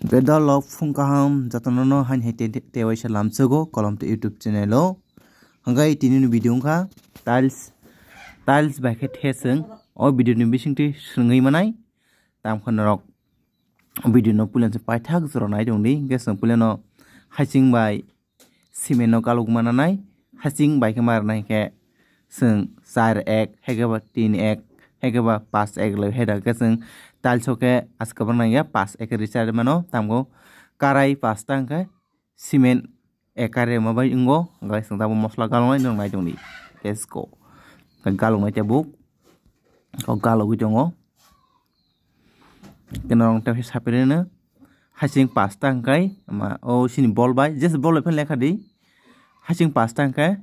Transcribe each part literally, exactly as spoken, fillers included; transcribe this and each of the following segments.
Pedal rok phung kaham jotono no hain hai te, te, te waisa lamsogo kolom te YouTube channel o. Hwnkhe tini ni video wngkha tiles, tiles bai khe the chwng o video ni bisingtwi swngwi manai. Tamo khe norok video no puila se paithak jora nai tongdi, hwnkhe chwng puila no hasing bai cement no galuk mana nai, hasing bai khe ma rwnai khe chwng char ek, hai khe ba tin ek, hai khe ba panch ek lai hai da khe chwng tiles o khe as kwbang nang ya, panch ek ri char mano, tamo karai panch ta hwnkhe cement ek kare ma bai wngo, hwnkhe chwng tamo mosla galuk nai nang nai tongdi. Let's go. Galuk nai tabuk, kok galugwi tongo. Khe norok tei sapirino hasing panch ta hwnkhe ama o sini bol bai, just bol bai phano lekha di. Hasing panch ta hwnkhe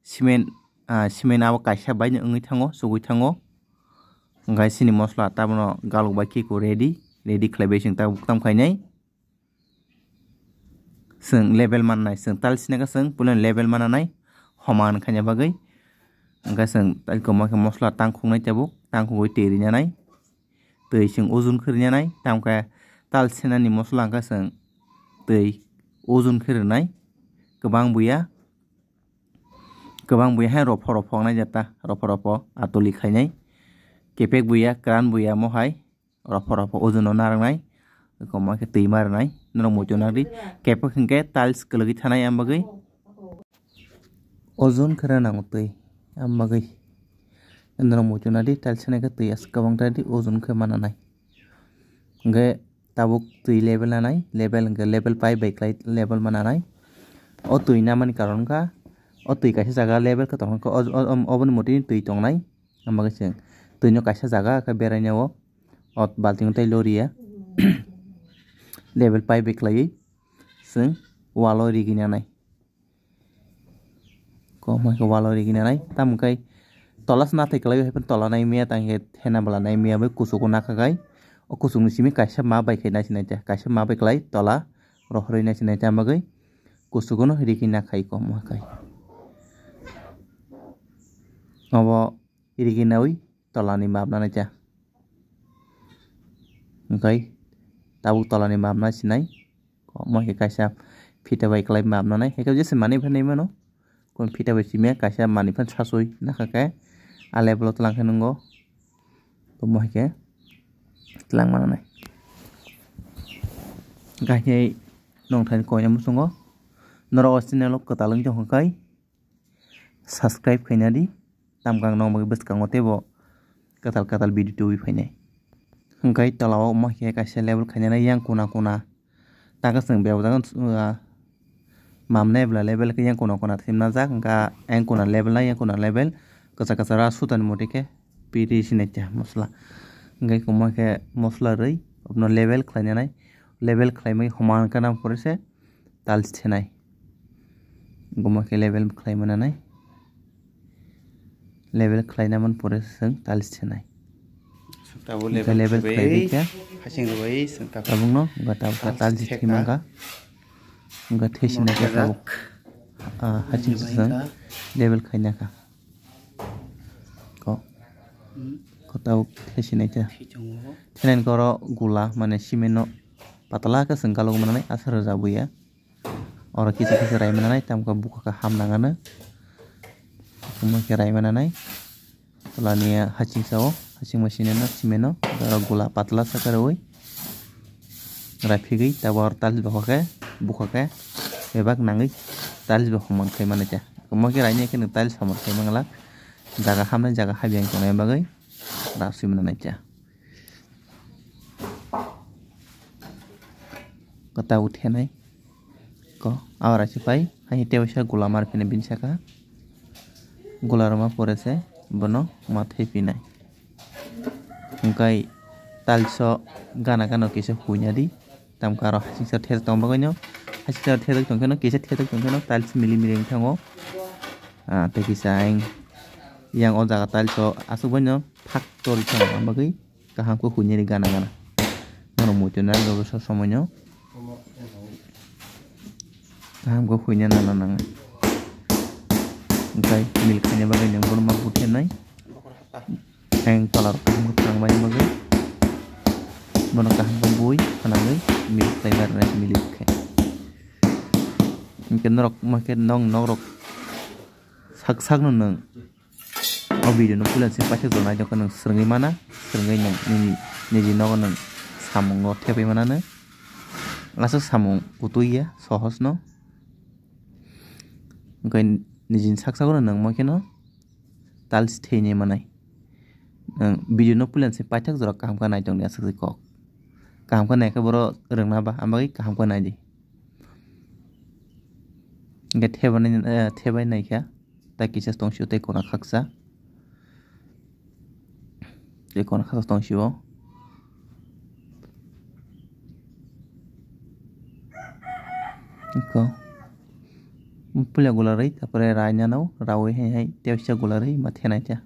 cement, ah, cement abo kaisa bai no wngwi thango, chugwi thango. Hwnkhe sini mosla tabono galuk bai kiko ready, ready khlai bai chwng tabuk tam khainai. Chwng level mannai, chwng tiles sinai khe chwng puila level mananai, homan khaina bagwi. Hwnkhe chwng tei kwma khe mosla tangkhuknai tabuk, tangkhugwi twi rinanai, twi chwng ujun khe rinanai, tamo khe tiles sinani mosla hwnkhe chwng twi ujun khe rwnai, kwbang buya, kwbang buya hai ropho ropho wngnai jata, ropho ropho atuli khainai, kepek buya, kwran buya, mohai. Ropho ropho ujunno narwknai, kwma khe twi ma rwnai, norok muitu nang di. Kepek hwnkhe tiles kwlwgwi thanai, am bagwi ujun khe rw nango twi, am bagwi norok muitu nang di, tiles sanai khe twi aswk kwbang ta di, ujun khe ma nanai. Hwnkhe tabuk twi level nanai, level hwnkhe level pipe bai khlai level ma nanai. O twi namani karon wngkha, o twi kaisa jaga level khe tongkha, o, o, o, oboni motini twi tongnai, am bagwi chwng twino kaisa jaga khe beraina o. O balting tei loriya level pipe bai khlaiwi chwng wall o rigi nanai. Kokma khe wall o rigi nanai. Tamo khe tola se nathai kwlaiwi hai phano tola nai maya, tang khe thena bwla nai maya bai kuchugo nakha khai. O kuchukni simi kaisa ma bai khai nai sinai ta, kaisa ma bai kwlai tola rohorwi nai sinai ta, bagwi kuchugo no rigi nakhai kokma khai. Obo rigi naui tolani map nanai cha. Hwnkhe tabuk tolani map nai sinai. Kokma khe kaisa phita bai kwlai map nanai. Hwnkhe jesa manwi phano nai mano. Kon phita bai simi kaisa manwi phano sasui nakha khe a level o twlang khe nwngo. Kokma khe twlang mananai. Gahini nongthani koina muchungo. Norok o channel o kwtal wng tongkha khai subscribe khaina di, tamkang nong bagwi bwskango teibo kwtal kwtal video tubui phainai. Hwnkhe tola o omo khe kaisa level khainani yang kuna kuna. Taka chwng bebak jaga, ah, mamnai bwla level khe yang kuna kuna thwimna jak, hwnkha yang kuna level na yang kuna level kwchak kwchak ra sutani motwi khe piri sinai cha mosla. Hwnkhe omo khe mosla rwi obono level khlainani, level khlaimani homan kana pore se tiles thenai. Omo khe level khlai mananai. Level khlaina man pore se chwng tiles thenai. Tabuk level khlai khe hasing rwbai chwng tabuk no, hwnkha tabuk khe tiles thekha. Thwi mankha. Hwnkha thwi sinai khe tabuk, ah, hasing se chwng level khaina kha. Ko. Ko tabuk thwi sinai khe. Thenani khe oro gula, mane cement no patala khe chwng galuk mananai, aswk rwjabuya. Oro kisa kisa rai mananai, tamkhe bukha khe ham nangano. Omo khe rai mananai. Tola ni hasing sao, hasing machine no, cement no, oro gula patla saka rwi. Rai phigwi, tabuk oro tiles bokha khe, bukha khe, bebak nangwi tiles bo homan khai manai khe. Omo khe raini khe tiles homan khai mangla. Jaga hamnai, jaga habiyang tongnai bagwi rak swi mananai khe. Kwta uthenai. Ko, aura si pai, hai tewaisa gula mar phine bin saka. Gula roma pore se, bono ma thai pinai. Hwnkhe tiles o gana gana kisa huina di. Tamkhe aro hasingsa thesok tong bagwi no, hasingsa thesok tong khe no, kisa thesok tong khe no, tiles mili mili wng thango. Ah, tei kisa ang yang o jaga tiles o aswk bai no phak tori thango, ang bagwi kaham khe huinani gana gana. Norok muitu nai rw so somoi no kaham khe huina nana nangnai. Hwnkhe mil khaina bagwi nwng bono ma buthenai. Ang tola rok kaham khe phrang bai bagwi bono kaham khe bui phanangwi mil khlai bai rwnai. milik khe. Hwnkhe norok ma khe nong nok rok sak sak no nwng o video no puila se paithak jora naitokhe nwng swrwngwi mana, swrwngwi nwng nini niji nogo nwng samungo thepwi manano. Aswk samung kutui ya, sohos no. Hwnkhe nijini sak sago no nwng ma kheno tiles theinwi manai. Nwng video no puila se paithak jora kaham khe naitokni aswk se kok. Kaham khe naikhe boro rwngna ba, abagwi kaham khe naidi. Hwnkhe thebai nai, eh, thebai naikha. Tai kisa tongsio tei kona khaksa. Tei kona khaksa tongsio. Iko. Puila gula rwi, tapore raina no, rawi hai hai, tei kisa gula rwi, ma thenai cha.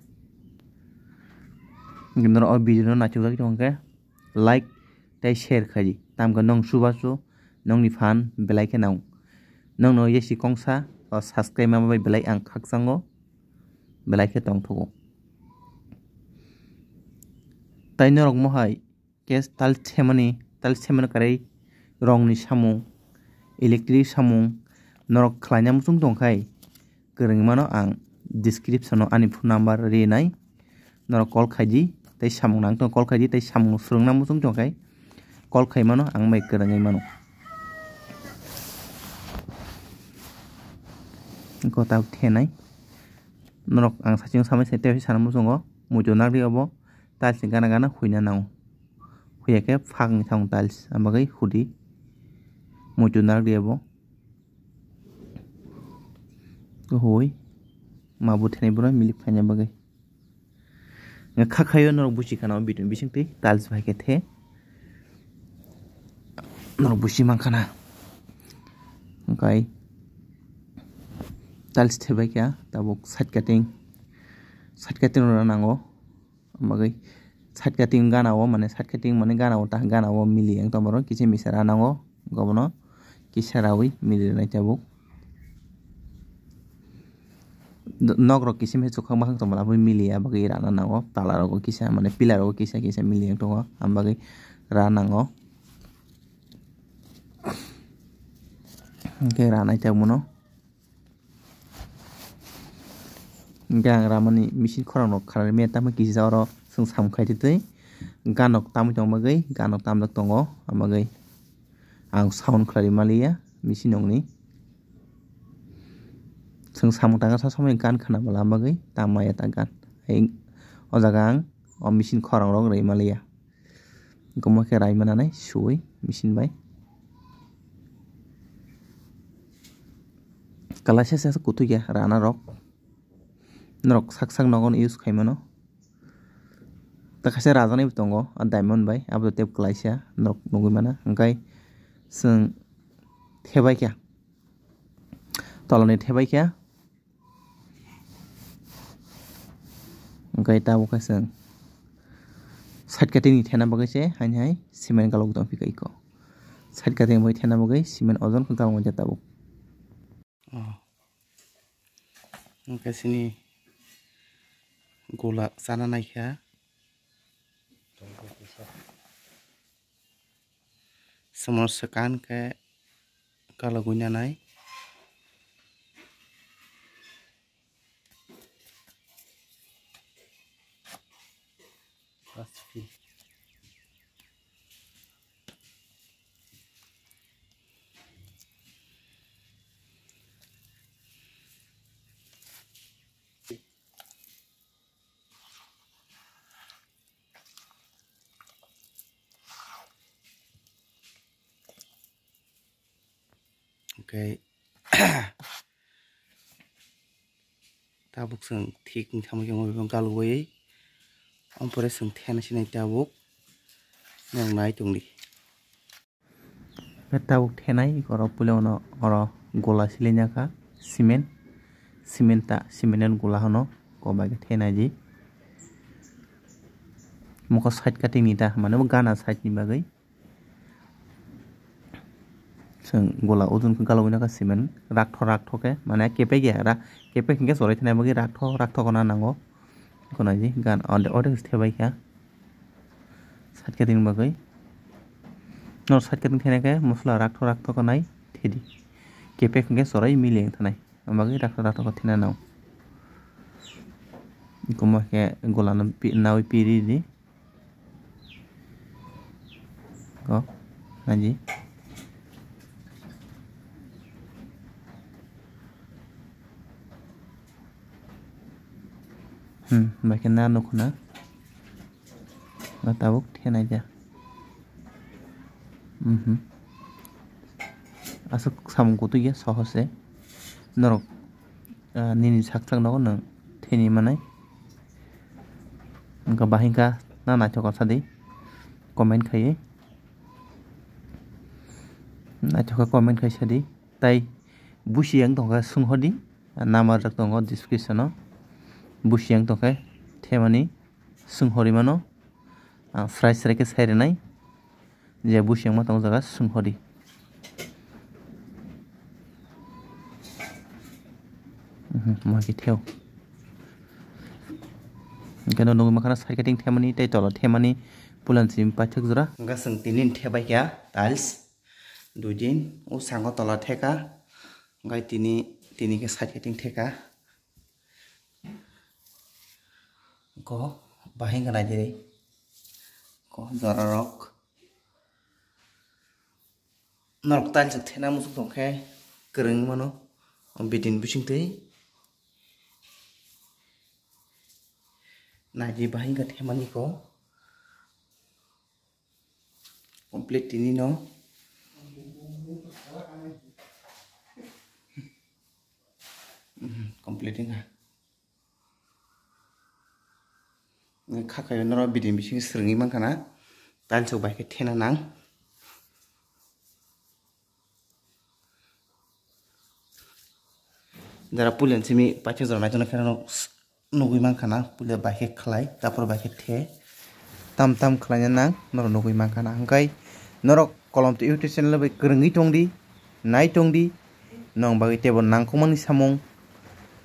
Norok o video no naithok jak tong khe, like tei share khaidi. Tamkhe nwng chubachu nwngni phan belai khe nang. Nwngno yesi kongsa o subscribe ma bai belai ang khakchango, belai khe tongthogo. Tai norok mohai case tiles themani, tiles themani kwrwi rongni samung, electric samung norok khlaina muchung tongkhai, kwrwngwi mano ang description o ani phone number rinai, norok call khaidi tei samung nang tong call khaidi tei samung swrwngna muchung tongkhai call khaimano ang bai kwrwngwi mano. Kota thenai norok ang saching samai sai tei sana muchungo muitu nagri obo tiles ni gana gana huina nango, huya khe phak ni thang tiles abagwi hudi muitu nagri obo. Hoi ma bo thenai bono milik phaina bagwi. Kha khayo norok buchi khana o video bising twi tiles bai khe the. Norok buchi man khana. Hwnkhe tiles the bai kha tabuk side cutting. Side cutting rwna nango. Bagwi side cutting gana o mane side cutting mane gana o ta gana o mili ang tongmaro kisa misa ra nango gobono kisa rawi mili rwnai tabuk. Nok rok kisim hai chukha mahang tongmani aboni mili ya bagwi rana nango tala rogo kisa mane pillar rogo kisa kisa mili ang tongo ang bagwi ra nango. Hwnkhe ranai tabuk bono. Hwnkhe ang ramani machine khorang rok kharwi maya tamo kisa oro chwng samung khai twi twi ganok tamwi tong bagwi ganok tamjak tongo abagwi ang sound khlai maliya machine rokni chwng samung tangkha sa samung gan khana bwla bagwi tam maya ta gan o jaga ang o machine khorang rok rwi maliya. Omo khe raima nanai suwi machine bai. Kalaisa se kuthuk ya rana rok. Norok sak sak nogo use khai mano. Ta kaisa rajaknai bo tongo a diamond bai abo tei kalaisa norok nugui mana. Hwnkhe chwng thebai kha tolani thebai kha. Hwnkhe tabuk khe chwng side cutting ni thena bagwi se haini hai cement galok tong phika iko. Side cutting bai thena bagwi cement ojon khe galok tabuk. Oh. Hwnkhe chini gola chana naikha. Somo swkang khe kalogwi nanai. Hwnkhe tabuk chwng thik wng thangma khe omo galugwi omo pore chwng thena sinai tabuk norok nai tongdi. Khe tabuk thenai oro puila uno oro gola silainakha cement, cement ta cement ni gola hano kobai khe thenai di. Mokol side cutting ni ta mane bo gana side ni bagwi chwng gola ojon khe galogwi nakha cement rakthok rakthok khe mane kepek ya ra kepek hinkhe chwrai thanai bagwi rakthok rakthok no nango. Gana di gan ode ode thebai kha. Side cutting bagwi No side cutting thena khe musla rakthok rakthok nai thedi. Kepek hwnkhe chwrai mili wng thanai. Ang bagwi rakthok rakthok thena nao. Iko mo khe gola no pi-, nawi piri di. Go, naji. Hmm, bai khe na nukho na. Ba tabuk thenai ja. Mhm. Aswk samung kutuk ya, sohos se. Norok, ah, nini sak sak nogo nwng theni manai. Wngkha bahai wngkha na naithok kha sadi. Comment khaiwi. Naithok kha comment khai sadi. Tai busi yang tongkha swnghordi. Number rok tongo description o. Busi yang tongkha themani swnghorwi mano. Ang srai srai khe sai rwnai. Je busi yang ma tongo jaga swnghordi. Mhm, ma khe theo. Hwnkhe no nugwi mankha na side cutting themani tei tola themani pulan simi paithak jora. Hwnkhe chwng tini thebai kha tiles. Dui din o sango tola theka. Hwnkhe tini, tini khe side cutting theka. Ko bahai wngkha naidi. Ko jora rok. Norok tiles thena muchung tongkhe kwrwngwi mano. Bidin bisingtwi. Naidi bahai wngkha themani ko. Complete tini no. Mhm, complete wngkha. Kha khayo norok bidin bising swrwngwi mankha na. Tiles rok bai khe thena nang. Jara pulen simi paithak jora naithok naithok khe no nugwi mankha na, puila bai khe khlai, tapor bai khe the. Tam tam khlaina nang, norok nugwi mankha na. Hwnkhe norok kolom twi YouTube channel bai kwrwngwi tongdi, nai tongdi. Nong bagwi teibo nangkukmani samung,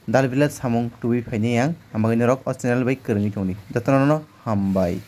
dal belal samung tubui phainai ang, ang bagwi norok o channel bai kwrwngwi tongdi. Jotono no hambai.